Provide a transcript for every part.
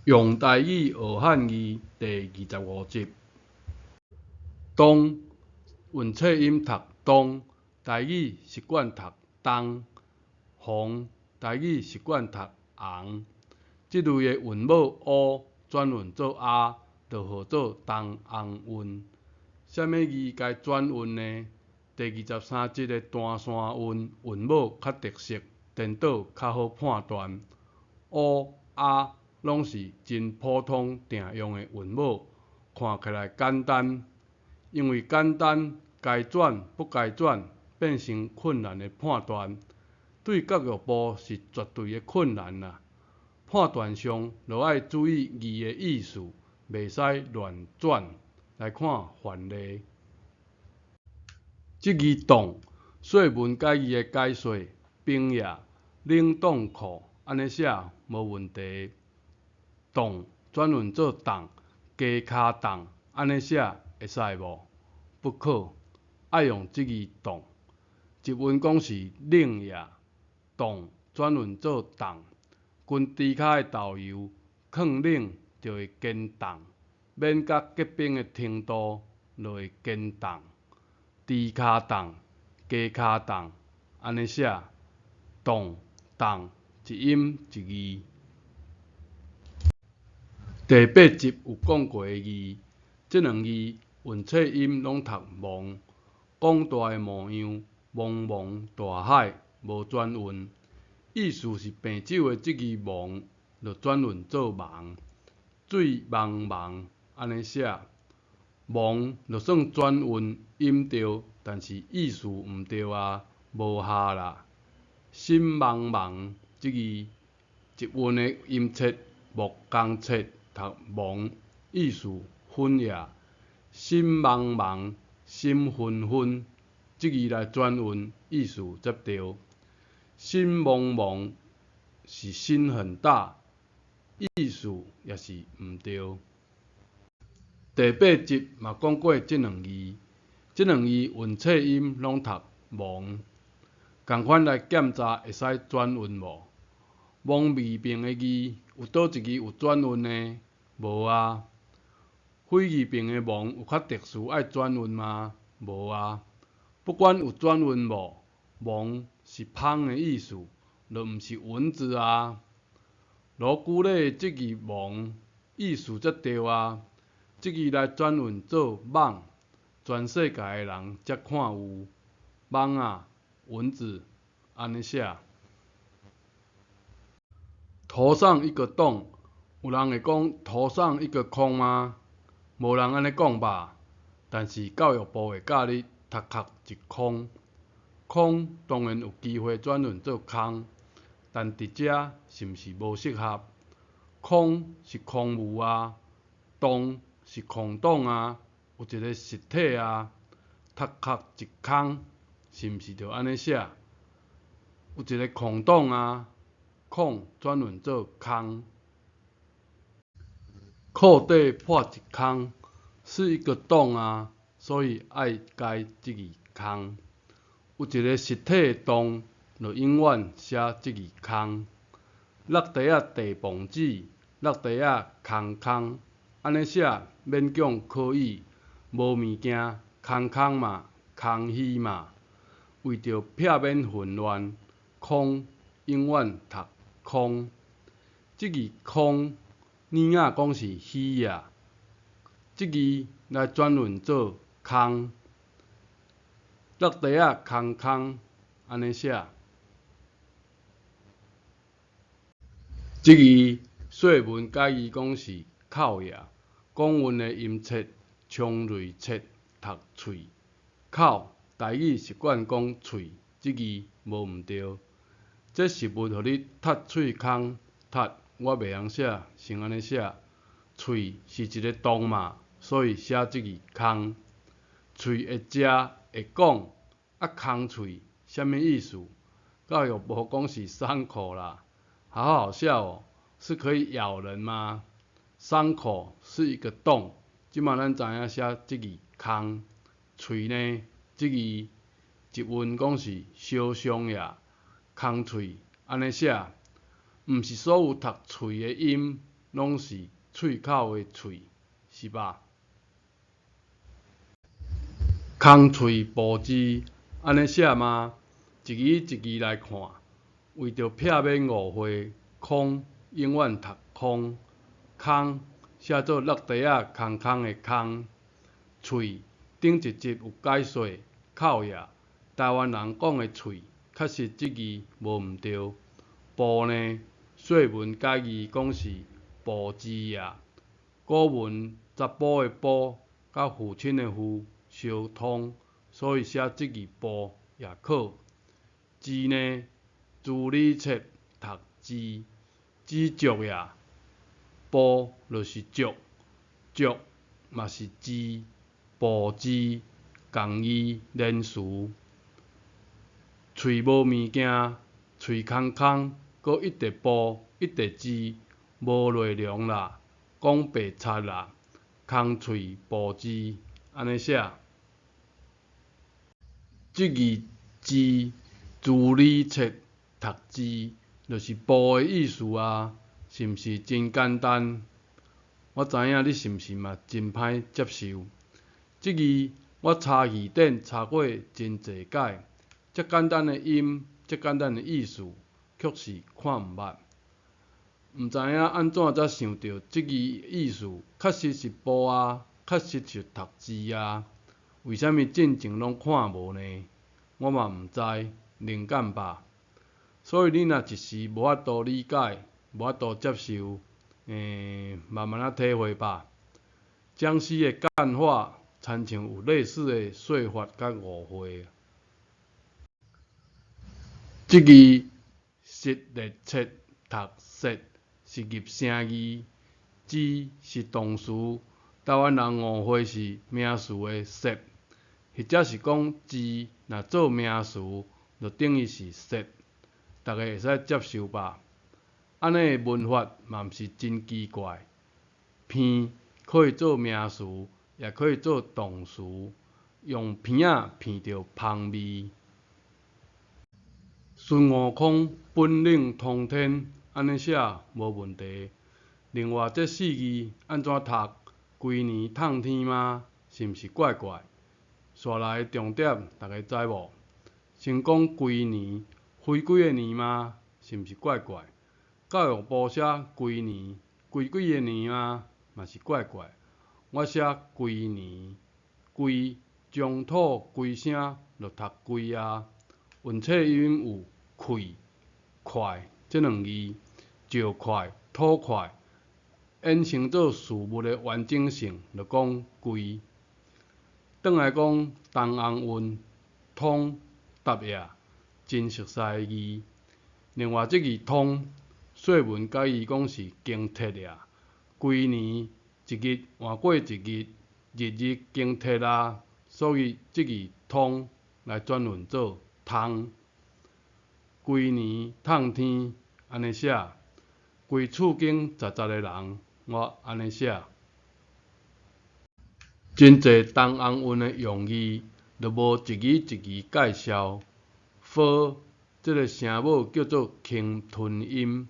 用台語學漢字第25集。當韻切音讀當，台語習慣讀當；紅台語習慣讀紅。這類的韻母烏轉韻做阿，就號做東紅韻。啥物字該轉韻呢？第23集的單線韻韻母較特色，顛倒較好判斷。烏、阿攏是真普通定用的韻母，看起來簡單。因為簡單，該轉不該轉變成困難的判斷，對教育部是絕對的困難啦。判斷上，就愛注意字的意思，袂使亂轉。來看範例，這字凍，說文解字的解說，冰也，冷凍庫，按呢寫無問題。凍轉韻做凍，雞跤凍，按呢寫會使無？不可，愛用這字凍。一韻講是冷也，凍轉韻做凍，軍豬跤的豆油囥冷就會堅凍，免甲結冰的程度就會堅凍。豬跤凍，雞跤凍，按呢寫，凍、凍，一音一字。第八集有講過的字，這兩字韻切音攏讀茫，廣大的模樣，茫茫大海，無轉韻，意思是病酒的這字茫，就轉韻做茫，水茫茫，按呢寫，茫就算轉韻音對，但是意思毋對啊，無效啦。心茫茫這字，一韻的音節木工切讀茫，意思昏也。心茫茫，心昏昏，這字來轉韻，意思才對。心茫茫是心很大，意思也是毋對。第八集嘛講過這兩字，這兩字韻切音攏讀茫，仝款來檢查會使轉韻無？芒字旁的字有佗一字有轉韻呢？無啊。火字旁的芒有較特殊愛轉韻嗎？無啊。不管有轉韻無，芒是芳的意思，就毋是蚊子啊。盧居禮的這字芒意思才對啊，這字來轉韻做蠓，全世界的人才看有蠓仔、蚊子，按呢寫。頭上一個洞，有人會講頭上一個空嗎？無人按呢講吧。但是教育部會教你頭殼一空，空當然有機會轉韻做空，但佇遮是毋是無適合？空是空無啊，洞是空洞啊，有一個實體啊，頭殼一空，是毋是就按呢寫？有一個空洞啊，空轉韻做空。褲底破一空，是一個洞啊，所以愛改這字空。有一個實體的洞，就永遠寫這字空。落地仔地磅子，落地仔空空，按呢寫勉強可以，無物件空空嘛，空虛嘛。為著避免混亂，空永遠讀空。這字空，爾雅講是虛啊，這字來轉韻做空。落地仔空空，按呢寫。這字說文解字講是口也，講韻的音節衝銳切讀喙，口台語習慣講喙，這字無毋對。這食物予你窒喙空，窒我袂曉寫，先按呢寫。喙是一個洞嘛，所以寫這字空。喙會食會講，啊空喙啥物意思？教育部講是傷口啦，好好笑哦，是可以咬人嗎？傷口是一個洞，這馬咱知影寫這字空。喙呢，這字一韻講是燒傷也，空喙按呢寫，毋是所有讀喙的音攏是喙口的喙，是吧？空喙步字，按呢寫嗎？一字一字來看，為著避免誤會，空永遠讀空，空寫做落地仔空空的空，喙頂一集有解說，口也，台灣人講的喙，確實這字無毋著。步呢，說文解字講是步字也，古文查埔的埔佮父親的父相通，所以寫這字步也可。字呢，字理冊讀知，知足也，步就是足，足嘛是字，步字仝義連詞。喙無物件，喙空空，閣一直步一直字，無內容啦，講白賊啦，空喙步字，按呢寫。這字字，字理冊讀字，就是步的意思啊，是毋是真簡單？我知影你是毋是嘛真歹接受？這字我查字典查過真濟擺，遮簡單的音，遮簡單的意思，卻是看毋捌。毋知影按怎才想著這字意思確實是步啊，確實是讀字啊，為啥物進前攏看無呢？我嘛毋知，靈感吧。所以你若一時無法度理解，無法度接受，慢慢仔體會吧。殭屍的幹話，親像有類似的說法佮誤會。這字實列冊讀說是入聲字，字是動詞，台灣人誤會是名詞的說，或者是講字若做名詞，就等於是說，逐家會使接受吧？按呢的文法嘛毋是真奇怪。鼻可以做名詞，也可以做動詞，用鼻仔鼻著芳味。孫悟空本領通天，按呢寫無問題。另外，這四字按怎讀？規年迵天嗎？是毋是怪怪？紲來重點，逐家知無？先講規年，飛幾个年嗎？是毋是怪怪？教育部寫規年，規幾个年嗎？嘛是怪怪。我寫規年，規中土規聲就讀規啊。韻冊音有氣、快這兩字，石塊、土塊，衍生做事物的完整性，就講規。轉來講東甕韻，通答也，真熟似的字。另外這字通，說文解字講是更替也，規年一日換過一日，日日更替啊，所以這字通來轉韻做通。規年迵天，按呢寫。規厝間雜雜的人，我按呢寫。真濟東甕韻的用字，就無一字一字介紹。ㄈ這个聲母叫做輕吞音，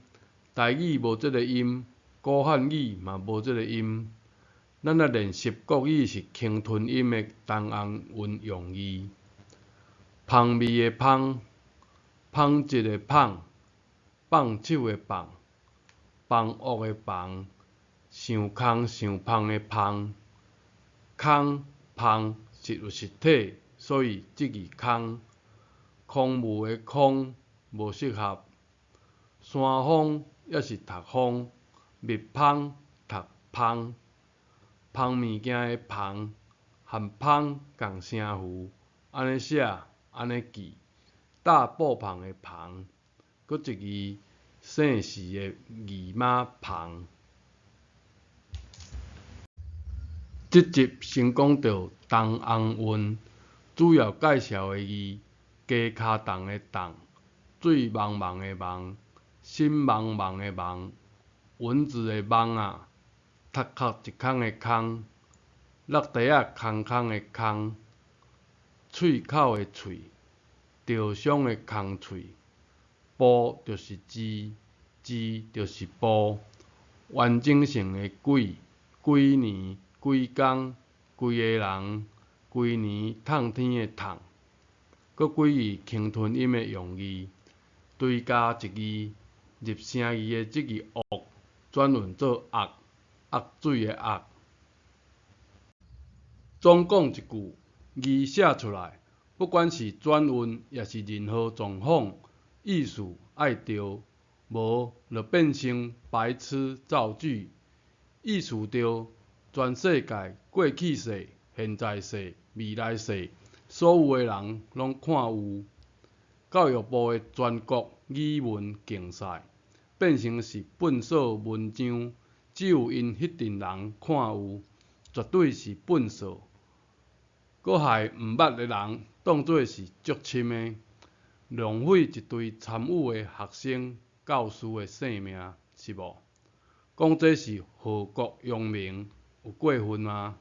台語無這个音，古漢語嘛無這个音。咱來練習國語是輕吞音的東甕韻用字。芳味的芳，紡織的紡，放手的放，房屋的房，想空想芳的芳，空芳是有實體，所以這字空。空無的空無適合。山風也是讀風，蜜蜂讀芳，芳物件的芳和芳仝聲符，按呢寫，按呢記。搭布棚的棚，閣一字姓氏的字媽彭。這集先講著東甕韻，主要介紹的字：雞跤動的動，水茫茫的茫，心茫茫的茫，蚊子的蚊仔，頭殼一空的空，落地仔空空的空，喙口的喙，著傷的空喙，步就是字，字就是步，完整性的幾、幾年、幾工、規个人、規年迵天的迵，閣幾字輕吞音的用字，追加一字入聲字的這字惡轉韻做壓，壓水的壓。總講一句，字寫出來，不管是轉韻，抑是任何狀況，意思愛對，無就變成白痴造句。意思對，全世界過去世、現在世、未來世，所有的人攏看有。教育部的全國語文競賽，變成是糞埽文章，只有𪜶彼陣人看有，絕對是糞埽。閣害毋捌的人當做是足深的，浪費一堆參與的學生、教師的性命，是無？講這是禍國殃民，有過分嗎？